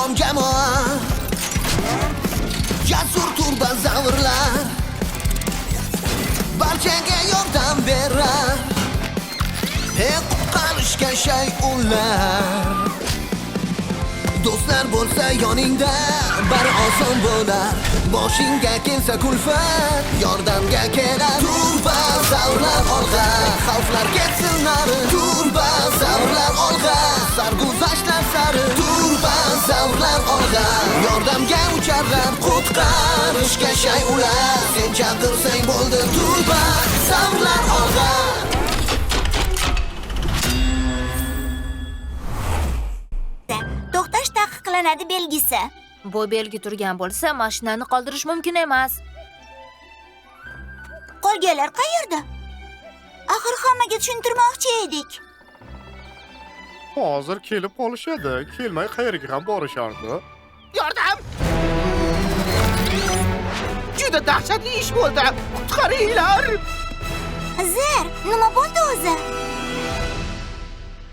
Salom jamoa. Jasur turbozavrlar barchaga yordam berar. Qutqarishga shay ular. Do'stlar bo'lsa yoningda, bari oson bo'lar. Boshingga kelsa kulfat, yordamga kelar. Turbozavrlar olg'a, xavflar ketsin nari. Turbozavrlar olg'a, sarguzashtlar sari. Turbozavrlar olg'a, yordamga ucharlar. Qutqarishga shay ular. Sen chaqirsang bo'ldi, turbozavrlar olg'a. To'xtash taqiqlanadi belgisi. Bu belgi turgan bo'lsa, mashinani qoldirish mumkin emas. Qolganlar qayerda? Axir hammaga tushuntirmoqchi edik. Hozir kelib qolishadi. Kelmay qayerga ham borishardi. Yordam! Juda dahshatli ish bo'ldi. Qutqaringlar! Zer, nima bo'ldi o'zi?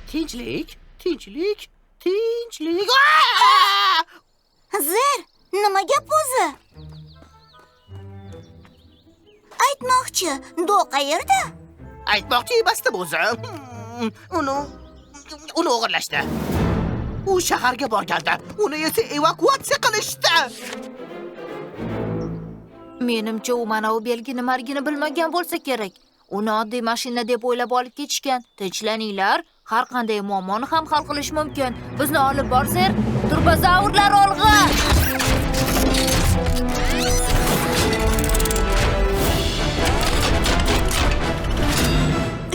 Tinchlik, tinchlik, tinchlik. Zer, nima gap o'zi? Aytmoqchi, Do qayerda? Aytmoqchi emasdim o'zi. Uni o'g'irlashdi. U shaharga borganda, uni esa evakuatsiya qilishdi. Menimcha u mana u belgi nimaligini bilmagan bo'lsa kerak. Uni oddiy mashina deb o'ylab olib ketishgan. Tinchlaninglar, har qanday muammoni ham hal qilish mumkin. Bizni olib bor, Zer. Turbozavrlar olg'a!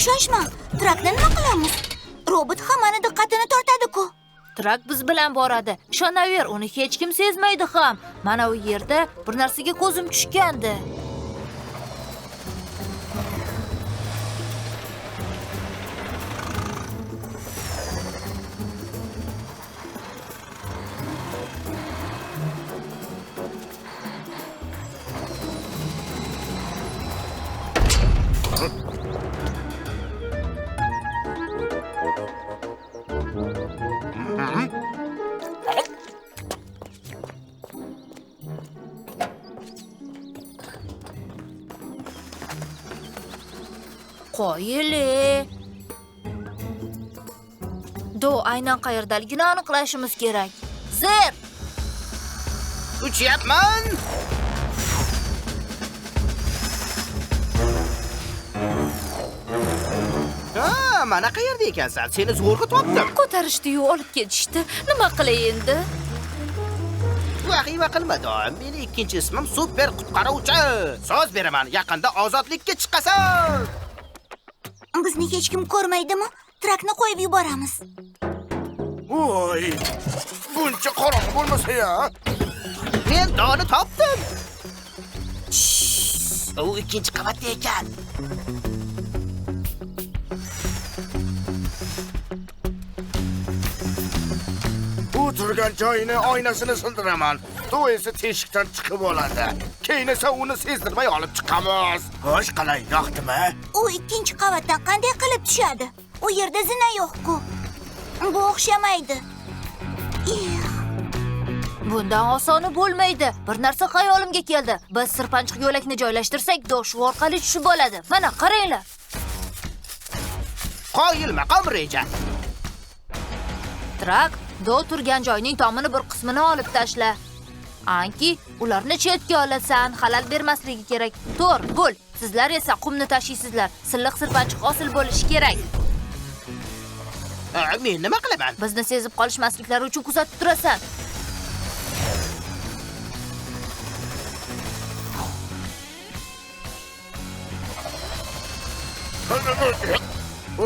Ishonchma, trakni nima qilamiz? Robot hammani diqqatini tortadi-ku. Trak biz bilan boradi. Ishonaver, uni hech kim sezmaydi ham. Mana u yerda bir narsaga ko'zim tushgandi. Qoyili. Do aynan qayerdaligini aniqlashimiz kerak. Zer! Uchyapman! Ha, mana qayerda ekansan? Seni zo'rg'a topdim. Ko'tarishdi-yu olib ketishdi. Nima qilay endi? Vahima qilma, Do. Meni ikkinchi ismim super qutqaruvchi. So'z beraman, yaqinda ozodlikka chiqasan. Bizni hech kim ko'rmaydimi? Trakni qo'yib yuboramiz. Voy, buncha qorong'i bo'lmasa-ya. Men Doni topdim. U ikkinchi qavatda ekan. U turgan joyini oynasini sindiraman. Do esa teshikdan chiqib oladi. Keyin esa uni sezdirmay olib chiqamiz. Xo'sh, qalay, yoqdimi? U ikkinchi qavatdan qanday qilib tushadi? U yerda zina yo'q-ku. Bu o'xshamaydi. Bundan osoni bo'lmaydi. Bir narsa xayolimga keldi. Biz sirpanchiq yo'lakni joylashtirsak, Do shu orqali tushib oladi. Mana qaranglar. Qoyil maqom reja. Trak, Do turgan joyning tomini bir qismini olib tashla. Anki, ularni chetga olasan, xalal bermasligi kerak. To'g'ri, bo'l. Sizlar esa qumni tashiysizlar. Silliq sirpanchiq hosil bo'lishi kerak. Men nima qilaman? Bizni sezib qolishmasliklari uchun kuzatib turasan. Bu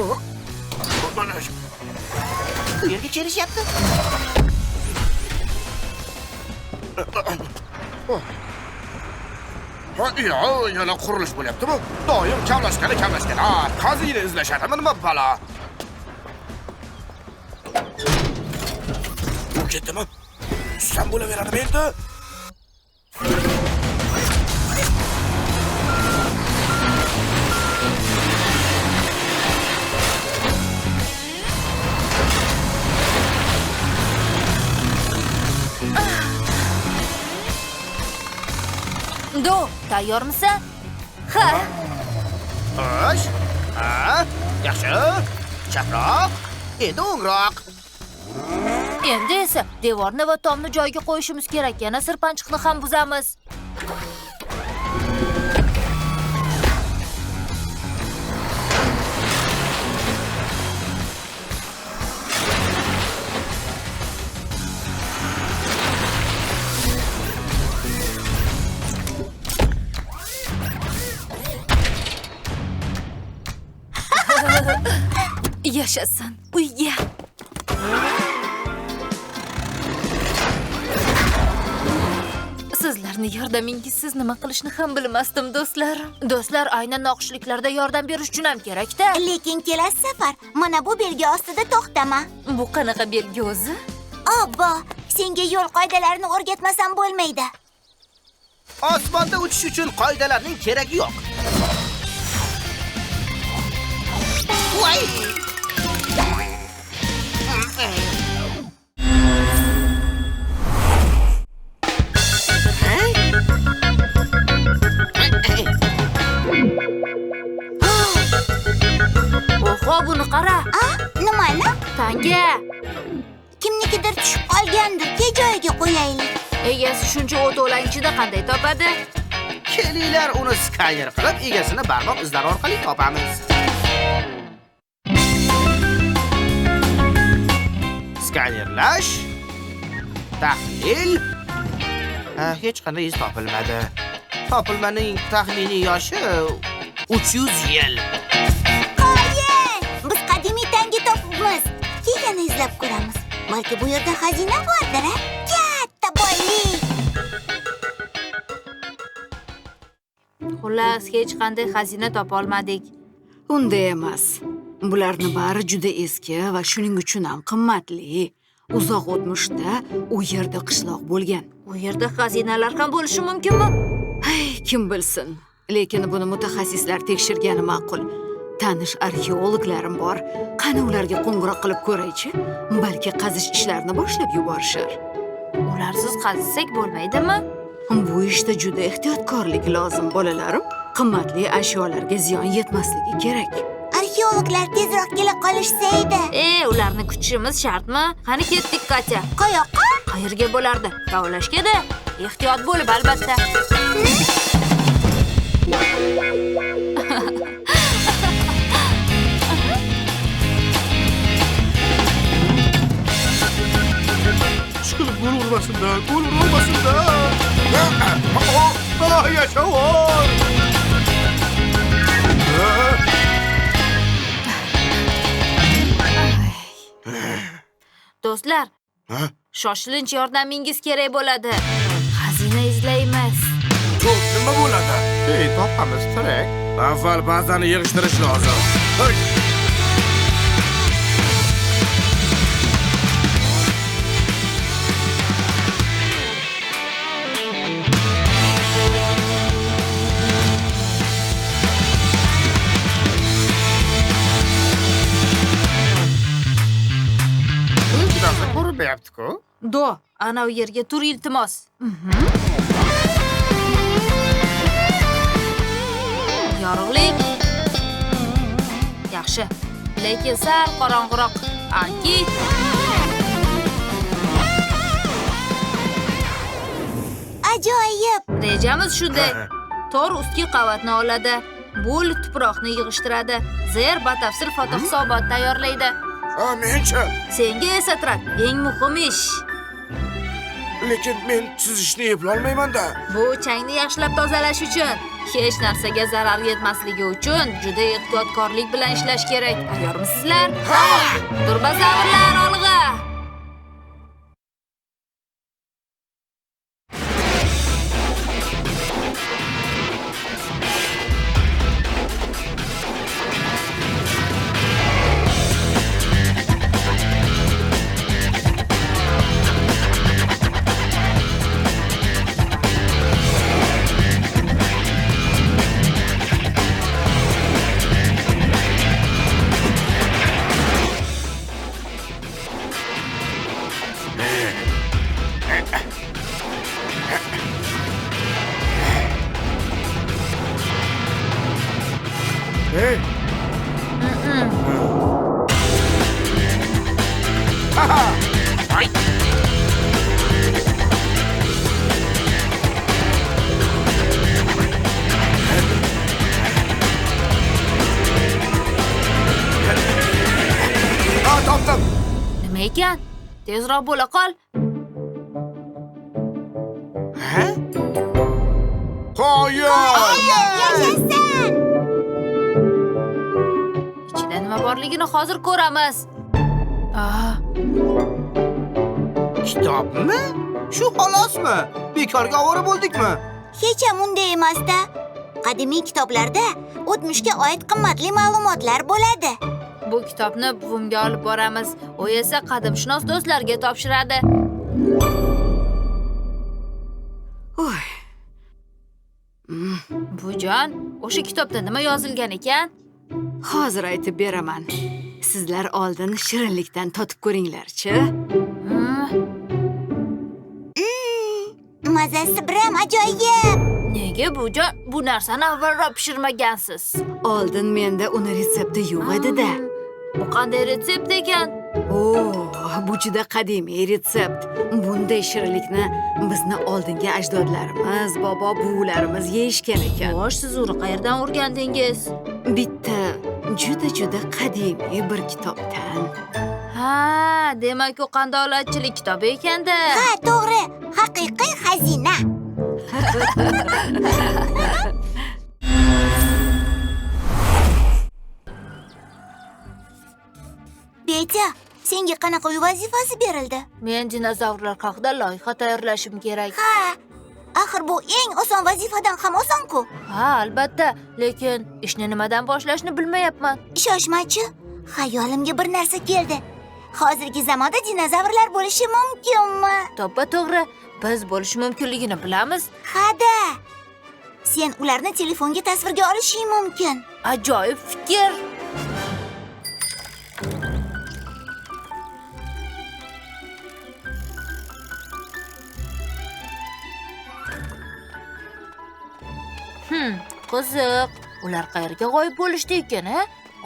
yerga kelishyapti. Ha, yana qurilish bo'lyaptimi? Doim kavlashgani kavlashgan. Ha, xazina izlashadimi nima balo? U ketdimi? Tushsam bo'laveradimi endi? Do, tayyormisan? Ha. Xo'sh. Ha, yaxshi. Chaproq, endi o'ngroq. Endi esa devorni va tomni joyiga qo'yishimiz kerak. Yana sirpanchiqni ham buzamiz. Yashasin uyga. Sizlarni yordamingizsiz nima qilishni ham bilmasdim, do'stlarim. Do'stlar, aynan noxushliklarda yordam berish uchun ham kerak-da. Lekin kelasi safar mana bu belgi ostida to'xtama. Bu qanaqa belgi o'zi? Obbo, senga yo'l qoidalarini o'rgatmasam bo'lmaydi. Osmonda uchish uchun qoidalarning keragi yo'q. Voy! Oho, buni qara. A, nimani? Tanga. Kimnikidir tushib qolgandir, ke joyiga qo'yaylik. Egasi shuncha o't o'lan ichida qanday topadi? Kelinglar, uni skaner qilib, egasini barmoq izlari orqali topamiz. Skanerlash, tahlil. Hech qanday iz topilmadi. Topilmaning taxminiy yoshi 300 yil. Qoyil! Biz qadimiy tanga topibmiz. Keyin izlab ko'ramiz. Balki bu yerda xazina bordir, a? Katta boylik! Xullas, hech qanday xazina topa olmadik. Unday emas. Bularni bari juda eski va shuning uchun ham qimmatli. Uzoq o'tmishda u yerda qishloq bo'lgan. U yerda xazinalar ham bo'lishi mumkinmi? Ay, kim bilsin. Lekin buni mutaxassislar tekshirgani ma'qul. Tanish arxeologlarim bor. Qani ularga qo'ng'iroq qilib ko'raychi? Balki qazish ishlarini boshlab yuborishar. Ularsiz qazsak bo'lmaydimi? Bu ishda juda ehtiyotkorlik lozim, bolalarim. Qimmatli ashyolarga ziyon yetmasligi kerak. Arxeologlar tezroq kela qolishsa edi. Ularni kutishimiz shartmi? Qani ketdik, Katya. Qayoqqa? Qayerga bo'lardi? Kavlashga-da. Ehtiyot bo'lib, albatta. Chiqilib gol urmasin-da, gol urmasin-da. Yashavor! Do'stlar, shoshilinch yordamingiz kerak bo'ladi. Xazina izlaymiz. To'p nima bo'ladi? Topamiz, tirik. Avval bazani yig'ishtirish lozim. Ko'rinmayapti-ku. Do, ana u yerga tur, iltimos. Yorug'lik. Yaxshi. Lekin sal qorong'iroq. Anki. Ajoyib. Rejamiz shunday. Tor ustki qavatni oladi. Bul tuproqni yig'ishtiradi. Zer batafsil fotohisobot tayyorlaydi. Menchi? Senga esa trak eng muhim ish. Lekin men chizishni eplolmayman-da. Bu changni yaxshilab tozalash uchun, hech narsaga zarar yetmasligi uchun juda ehtiyotkorlik bilan ishlash kerak. Tayyormisizlar? Ha! Turbazavrlar olg'a! Topdim. Nima ekan? Tezroq bo'la qol. Ha? Qoyil! Yashasin! Ichida nima borligini hozir ko'ramiz. Kitobmi? Shu xolosmi? Bekorga ovora bo'ldikmi? Hech ham unday emas-da. Qadimiy kitoblarda o'tmishga oid qimmatli ma'lumotlar bo'ladi. Bu kitobni buvimga olib boramiz. U esa qadimshunos do'stlarga topshiradi. Oy. Bujon, o'sha kitobda nima yozilgan ekan? Hozir aytib beraman. Sizlar oldin shirinlikdan totib ko'ringlar-chi. Mazasi biram ajoyib. Nega bujon bu narsani avvalroq pishirmagansiz? Oldin menda uni retsepti yo'q edi-da. Bu qanday retsept ekan? Bu juda qadimiy retsept. Bunday shirinlikni bizni oldingi ajdodlarimiz, bobo buvilarimiz yeyishgan ekan. Xo'sh, siz uni qayerdan o'rgandingiz? Bitta juda-juda qadimiy bir kitobdan. Ha, demak u qandolatchilik kitobi ekanda. Ha, to'g'ri. Haqiqiy xazina. Petya, senga qanaqa uy vazifasi berildi? Men dinozavrlar haqida loyiha tayyorlashim kerak. Ha, axir bu eng oson vazifadan ham oson-ku. Ha, albatta, lekin ishni nimadan boshlashni bilmayapman. Shoshmachi, xayolimga bir narsa keldi. Hozirgi zamonda dinozavrlar bo'lishi mumkinmi? To'ppa-to'g'ri, biz bo'lishi mumkinligini bilamiz. Ha-da. Sen ularni telefonga tasvirga olishing mumkin. Ajoyib fikr. Qiziq. Ular qayerga g'oyib bo'lishdi ekan, a?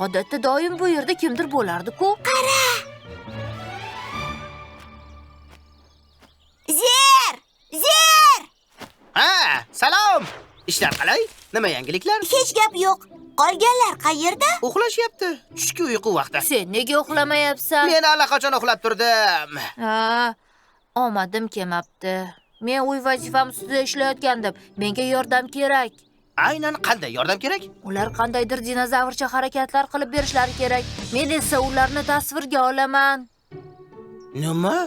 Odatda doim bu yerda kimdir bo'lardi-ku. Qara! Zer! Zer! Ha, salom. Ishlar qalay? Nima yangiliklar? Hech gap yo'q. Qolganlar qayerda? Uxlashyapti. Tushki uyqu vaqti. Sen nega uxlamayapsan? Men allaqachon uxlab turdim. Ha, omadim kelmabdi. Men uy vazifam ustida ishlayotgandim. Menga yordam kerak. Aynan qanday yordam kerak? Ular qandaydir dinozavrcha harakatlar qilib berishlari kerak. Men esa ularni tasvirga olaman. Nima?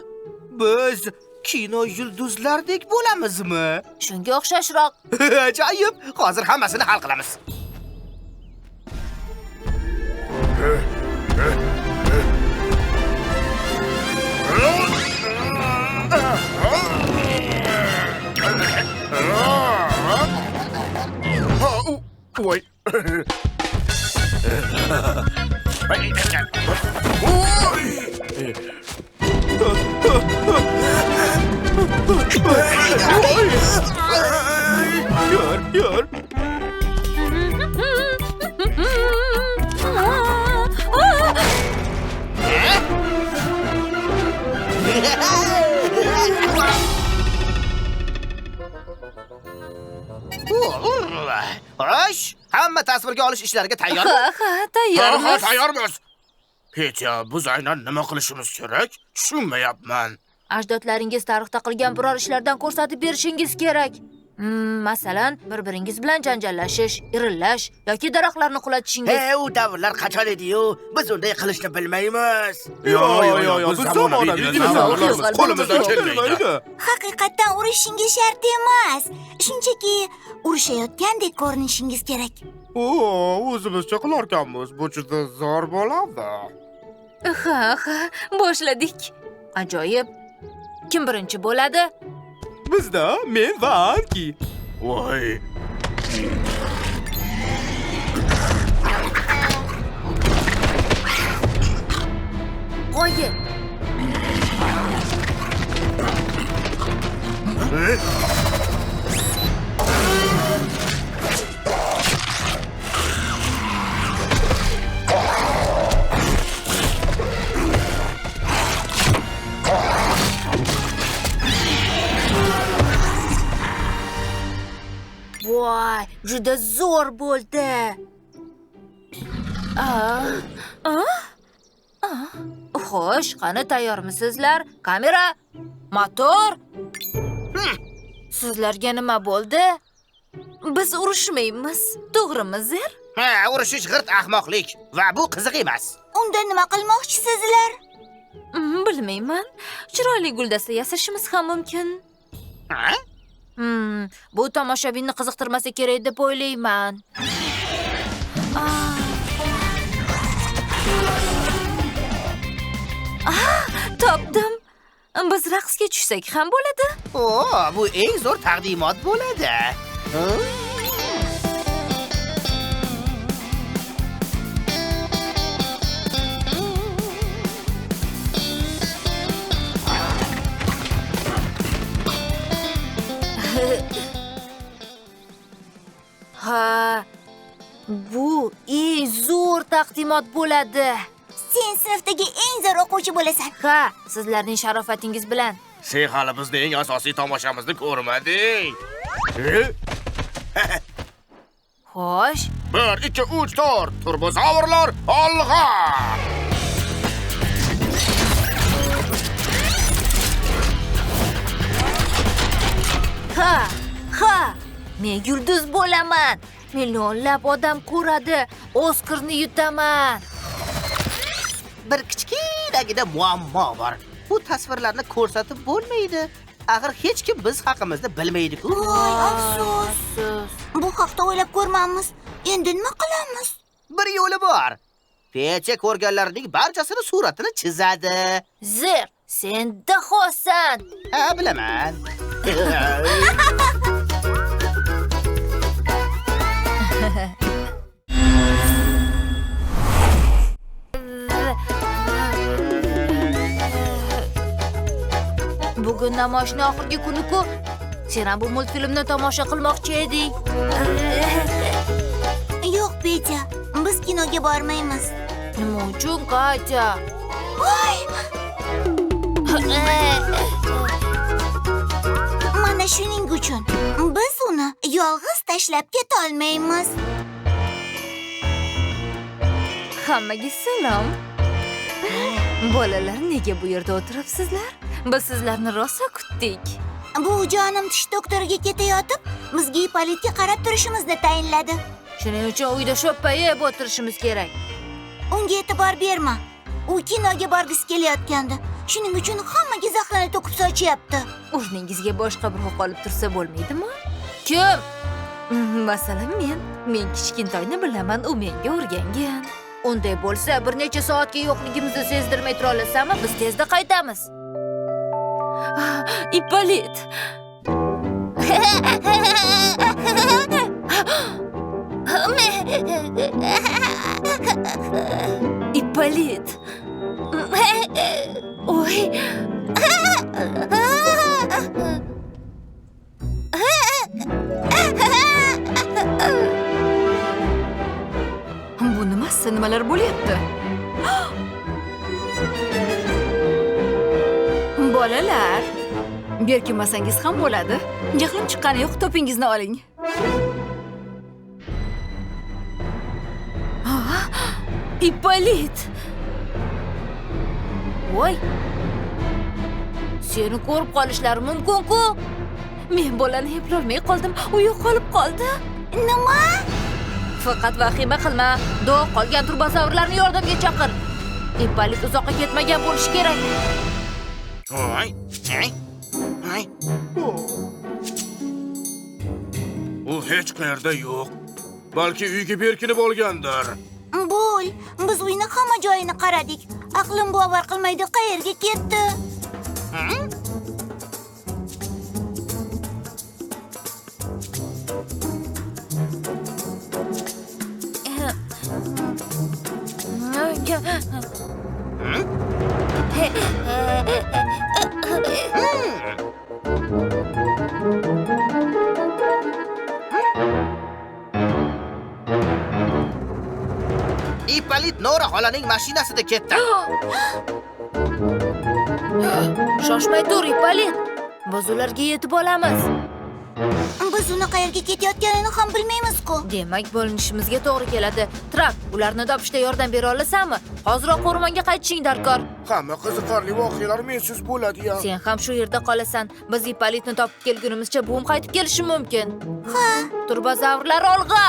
Biz kino yulduzlardek bo'lamizmi? Shunga o'xshashroq. Ajoyib! Hozir hammasini hal qilamiz. Voy. Yor, yor. Xo'sh, hamma tasvirga olish ishlariga tayyormi? Ha, tayyormiz. Ha, tayyormiz. Petya, biz aynan nima qilishimiz kerak? Tushunmayapman. Ajdodlaringiz tarixda qilgan biror ishlardan ko'rsatib berishingiz kerak. Masalan, bir-biringiz bilan janjallashish, irillash yoki daraxtlarni qulatishingiz. He, u davrlar qachon edi-yu? Biz unday qilishni bilmaymiz. Yo, yo, yo, biz zamonaviy dinozavrlarmiz. Qo'limizdan kelmaydi. Haqiqatdan urishingiz shart emas. Shunchaki urushayotgandek ko'rinishingiz kerak. O, o'zimizcha qilarkanmiz. Bu juda zo'r bo'ladi. Ha, ha, boshladik. Ajoyib. Kim birinchi bo'ladi? Bizda men va Anki. Voy. Qo'yi. Juda zo'r bo'ldi. Xo'sh, qani tayyormisizlar? Kamera, motor. Sizlarga nima bo'ldi? Biz urushmaymiz, to'g'rimi, Zer? Ha, urushish g'irt ahmoqlik va bu qiziq emas. Unda nima qilmoqchisizlar? Bilmayman. Chiroyli guldasta yasashimiz ham mumkin. Ha? Bu tomoshabinni qiziqtirmasa kerak deb o'ylayman. Topdim. Biz raqsga tushsak ham bo'ladi. O, bu eng zo'r taqdimot bo'ladi. Ha, bu eng zo'r taqdimot bo'ladi. Sen sinfdagi eng zo'r o'quvchi bo'lasan. Ha, sizlarning sharofatingiz bilan. Sen hali bizni eng asosiy tomoshamizni ko'rmading. Xo'sh. 1 2 3 4 turbozavrlar olg'a! Ha, ha. Men yulduz bo'laman. Millionlab odam ko'radi. Oskarni yutaman. Bir kichkinagina muammo bor. Bu tasvirlarni ko'rsatib bo'lmaydi. Axir hech kim biz haqimizda bilmaydi-ku. Voy, afsus. Bu haqda o'ylab ko'rmamiz. Endi nima qilamiz? Bir yo'li bor. Petya ko'rganlarning barchasini suratini chizadi. Zer, sen dahosan. Ha, bilaman. Bugun namoyishning oxirgi kuni-ku. Sen ham bu multfilmni tomosha qilmoqchi eding. Yo'q, Petya, biz kinoga bormaymiz. Nima uchun, Katya? Voy! Mana shuning uchun biz uni yolg'iz tashlab keta olmaymiz. Hammaga salom. Bolalar, nega bu yerda o'tiribsizlar? Biz sizlarni rosa kutdik. Bu jonim tish doktoriga ketayotib, bizga Ippolitga qarab turishimizni tayinladi. Shuning uchun uyda sho'ppayib o'tirishimiz kerak. Unga e'tibor berma. U kinoga borgisi kelayotgandi. Shuning uchun hammaga zahrini to'kib sochyapti. O'rningizga boshqa birov qolib tursa bo'lmaydimi? Kim? Masalan, men. Men kichkintoyni bilaman, u menga o'rgangan. Unday bo'lsa, bir necha soatga yo'qligimizni sezdirmay tura olasanmi? Biz tezda qaytamiz. Ippolit! Ippolit! Oy! Bu nimasi? Nimalar bo'lyapti? Bolalar, berkinmasangiz ham bo'ladi. Jahlim chiqqani yo'q, to'pingizni oling. Ippolit! Voy! Seni ko'rib qolishlari mumkin-ku. Men bolani eplolmay qoldim, u yo'qolib qoldi. Nima? Faqat vahima qilma. Dog' qolgan turbozavrlarni yordamga chaqir. Ippolit uzoqqa ketmagan bo'lishi kerak. Voy, ay, ay. U hech qayerda yo'q. Balki uyga berkinib olgandir. Bo'l, biz uyni hamma joyini qaradik. Aqlim bovar qilmaydi, qayerga ketdi? Ippolit Nora xolaning mashinasida ketdi. Shoshmay tur, Ippolit. Biz ularga yetib olamiz. Biz uni qayerga ketayotganini ham bilmaymiz-ku. Demak, bo'linishimizga to'g'ri keladi. Trak, ularni topishda yordam bera olasanmi? Hoziroq o'rmonga qaytishing darkor. Hamma qiziqarli voqealar mensiz bo'ladi-ya. Sen ham shu yerda qolasan. Biz Ippolitni topib kelgunimizcha buvim qaytib kelishi mumkin. Ha. Turbozavrlar olg'a!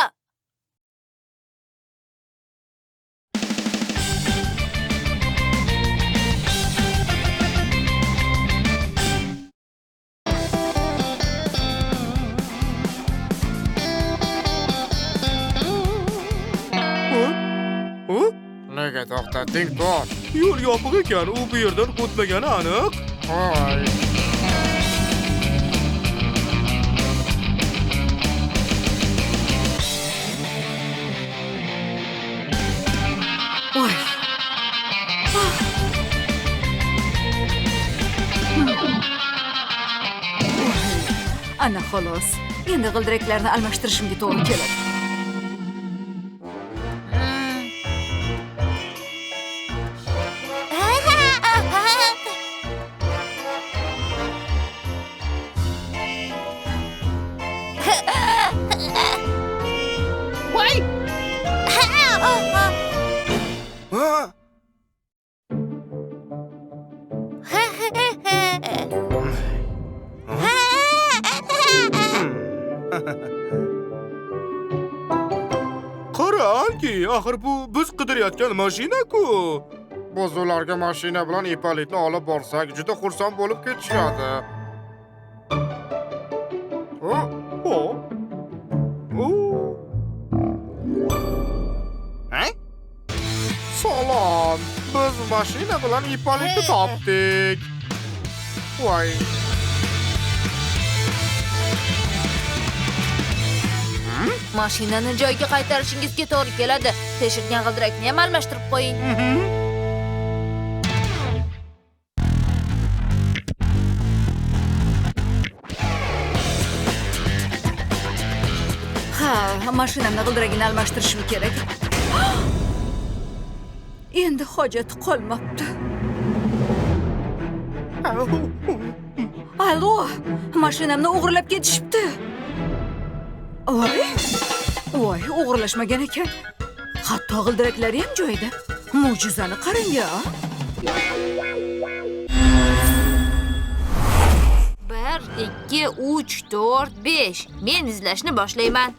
Nega to'xtatding, Tor? Yo'l yopiq ekan, u bu yerdan o'tmagani aniq. Hoy. Voy. Ana xolos. Endi g'ildiraklarni almashtirishimga to'g'ri keladi. Qara, Anki, axir bu biz qidirayotgan mashina-ku. Biz ularga mashina bilan Ippolitni olib borsak, juda xursand bo'lib ketishadi. Salom, biz mashina bilan Ippolitni topdik. Voy. Mashinani joyiga qaytarishingizga to'g'ri keladi. Teshilgan g'ildirakni ham almashtirib qo'ying. Ha, mashinamni g'ildiragini almashtirishim kerak. Endi hojati qolmabdi. Alo, mashinamni o'g'irlab ketishibdi. Voy, voy, o'g'irlashmagan ekan. Hatto g'ildiraklari ham joyida. Mo'jizani qarang-a. 1, 2, 3, 4, 5. Men izlashni boshlayman.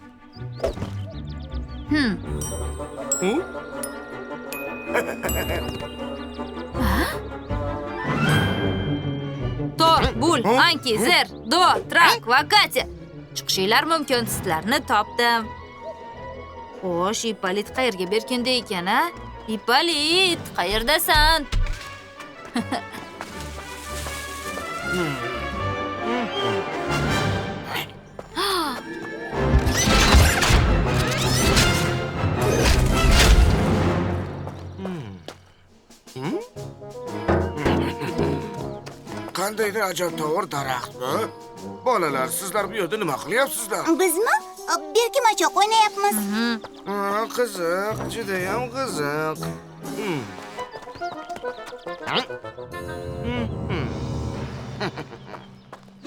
Tor, Bul, Anki, Zer, Do, Trak va Katya. Chiqishinglar mumkin, sizlarni topdim. Xo'sh, Ippolit qayerga berkindi ekan, a? Ippolit, qayerdasan? Qandaydir ajabtovur daraxt bu. Bolalar, sizlar bu yerda nima qilyapsizlar? Bizmi? Berkimachoq o'ynayapmiz. Qiziq, juda ham qiziq.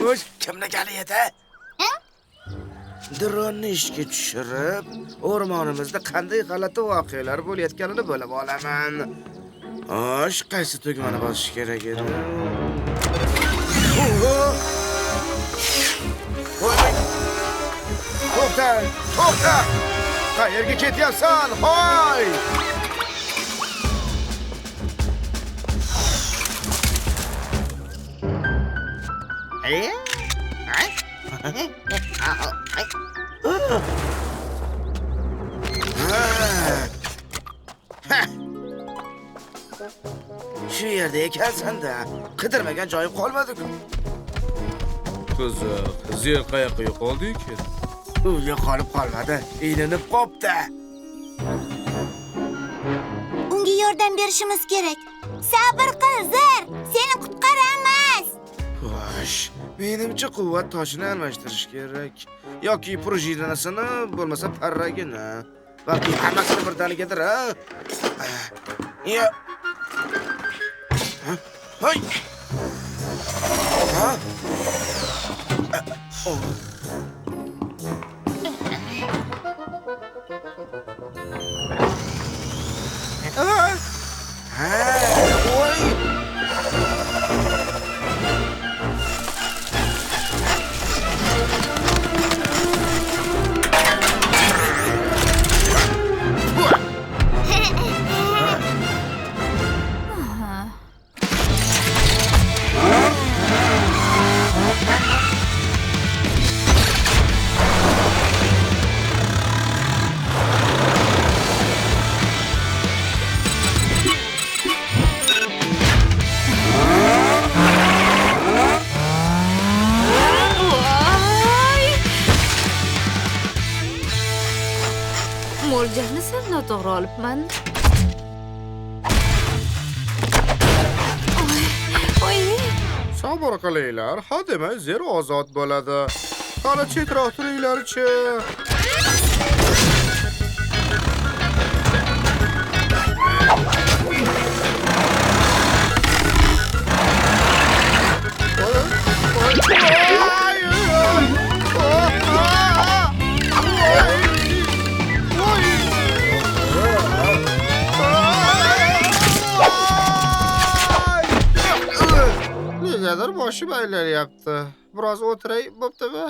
Xo'sh, kimni gali edi? Dronni ishga tushirib, o'rmonimizda qanday g'alati voqealar bo'layotganini bilib olaman. Xo'sh, qaysi tugmani bosish kerak edi? To'xta, to'xta! Qayerga ketyapsan? Hoy! Shu yerda ekansan-da, qidirmagan joyim qolmadi-ku. Qiziq, Zer qayoqqa yo'qoldi ekan? U yo'qolib qolmadi, ilinib qopti. Unga yordam berishimiz kerak. Sabr qil, Zer, seni qutqaramiz. Xo'sh, menimcha quvvat toshini almashtirish kerak. Yoki prujinasini, bo'lmasa parragini. Balki hammasini birdanigadir, ha? Ya. Hoy! Ha? Noto'g'ri olibman. Oy, oy. Sabr qilinglar, ha demay zer ozod bo'ladi. Hali chetroq turinglarchi. Negadir boshim aylanyapti. Biroz o'tiray, bo'ptimi?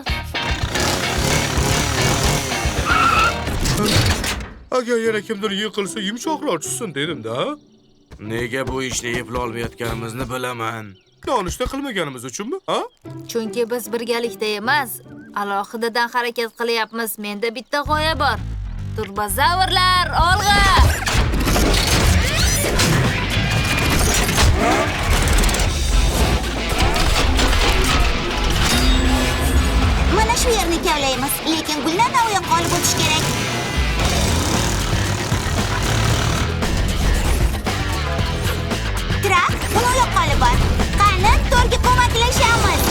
Agar yana kimdir yiqilsa, yumshoqroq tushsin dedim-da. Nega bu ishni eplolmayotganimizni bilaman. Nonushta qilmaganimiz uchunmi, ha? Chunki biz birgalikda emas, alohidadan harakat qilyapmiz. Menda bitta g'oya bor. Turbozavrlar, olg'a! Mana shu yerni kavlaymiz, lekin gullarni u yoqqa olib o'tish kerak. Trak, uni u yoqqa olib bor. Qani, Torga ko'maklashamiz.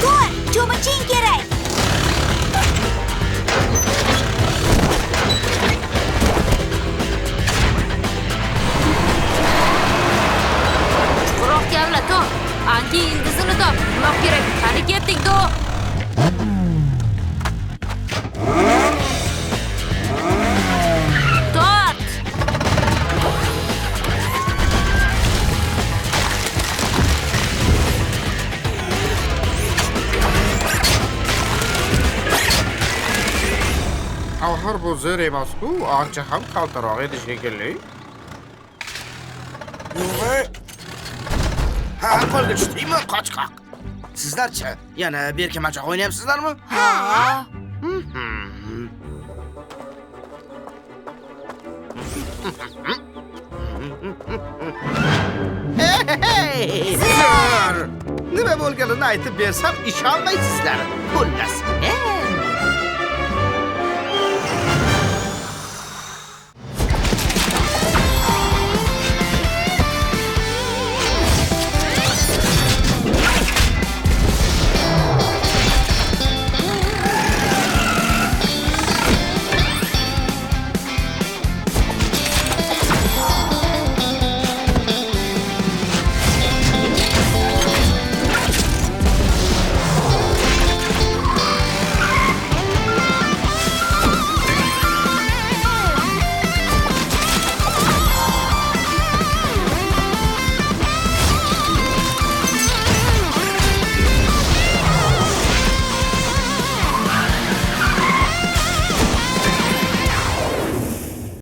Tor, cho'miching kerak. Chuqurroq kavla, Tor. Anki ildizini top. Nima kerak? Qani ketdik, Tor. Tort! Axir bu zer emas-ku, ancha ham kaltaroq edi shekilli. Ha, qo'lga tushdingmi, qochqoq? Sizlarchi, yana berkinmachoq o'ynayapsizlarmi? Ha. Zer! Nima bo'lganini aytib bersam ishonmaysizlar. Xullas,